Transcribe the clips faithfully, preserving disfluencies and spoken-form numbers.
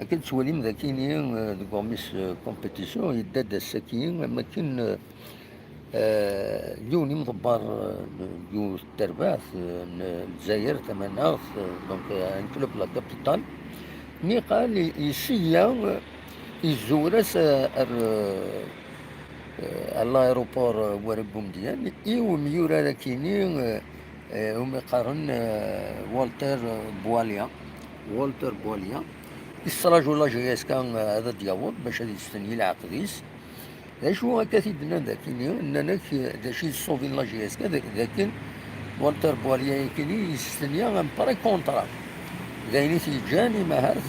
Akken tettwalim dakini, eh, deg uɣmis, eh, compétition, yedda-d ass-agi, am akken, eh, eh, yiwen imḍebber, eh, n yiwet n terbaɛt, eh, n Lezzayer tamaneɣt, eh, donc, eh, un club de la capitale, niqal i-, iseyya, eh, izzuwer-as, eh, ar, eh, eh, à l'aéroport, eh, Ouareb Boumediene, i umyurar akini, eh, eh, umi qqaren, eh, Walter Boualia. Walter Boualia. Yesraǧu la J S K, eh, ad d-yaweḍ bac ad yestenyi lɛeqd-is. D acu akka t-id-nnan dakini? Nnan-ak, eh, d acu i yessuvin la J S K, d, d akken Walter Boualia akini yestenya un pré-contrat. D ayen i t-yeǧǧan imahat,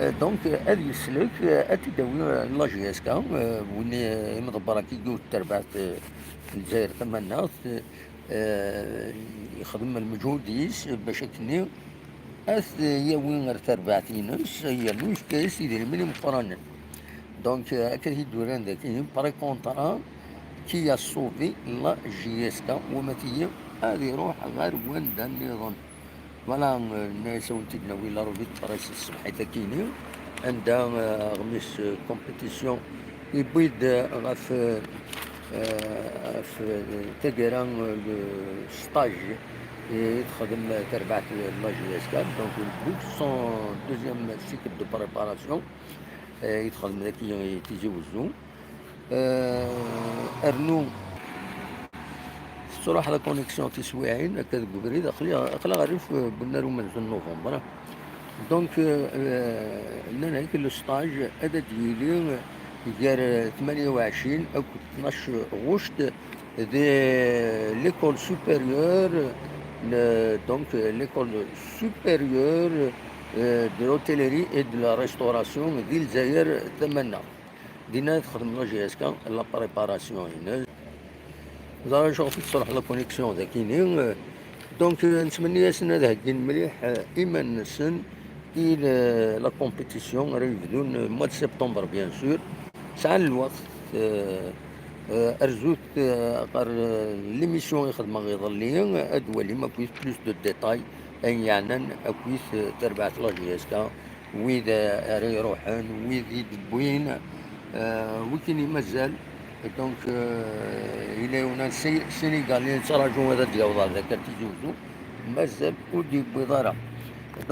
eh, donc, eh, ad yeslek, eh, ad t-id-awi, eh, la J S K, eh, win, eh, imḍebber akka yiwet n terbaɛt, eh, n Lezzayer tamaneɣt, eh, yexdem lmeǧhud-is bac akkenni ad t-yawi ar terbaɛt-ines, yernu yefka-yas idrimen imeqqranen. Donc, euh, akka i d-uran daki, un pré-contrat qui a sauvé la J S K, wama tigi ad iruḥ ɣer wanda nniḍen. Voilà, euh, nna-yas ad wen-id-nawi la revue de presse ṣṣbeḥ-agi-ni, anda, euh, aɣmis, euh, compétition yewwi-d, euh, ɣef, euh, euh, ɣef, euh, taggara, euh, le stage i texdem terbaɛt n la J S K, donc, deg son deuxième cycle de préparation, euh, i texdem daki i Tizi Wezzu. Euh, rnu tettruḥ la connexion tiswiɛin akka deg ubrid, aql-, aql-aɣ rrif n unnar umenzu n novembre. Donc, euh, euh, nnan-ak le stage ad d-yili gar tmanya u ɛecrin akked tnac ɣuct de l'école supérieure, le, donc, euh, l'école supérieure, euh, de l'hôtellerie et de la restauration di Lezzayer tamaneɣt. Dinna i texdem la J S K la préparation-ines. Ẓer acuɣef i tettruḥ la connexion daki-ni. Donc, euh, nettmenni-asen ad heggin mliḥ, euh, iman-nsen i le-, la compétition ara yebdun, euh, mois de septembre, bien sûr. Sɛan lweqt, euh, euh, rzut, euh, ɣer, euh, l'émission i xedmeɣ iḍelli, ad d-twalim akkit plus de détails, ayen yeɛnan akkit, euh, terbaɛt la J S K, wid, euh, ara iruḥen, wid i d-wwin, euh, wikini mazal. Donc, euh, yella yiwen n Sé-, Sénégal i nettraǧu ad d-yaweḍ ar da, Tizi Wezzu, mazal ur d-yewwiḍ ara. Donc,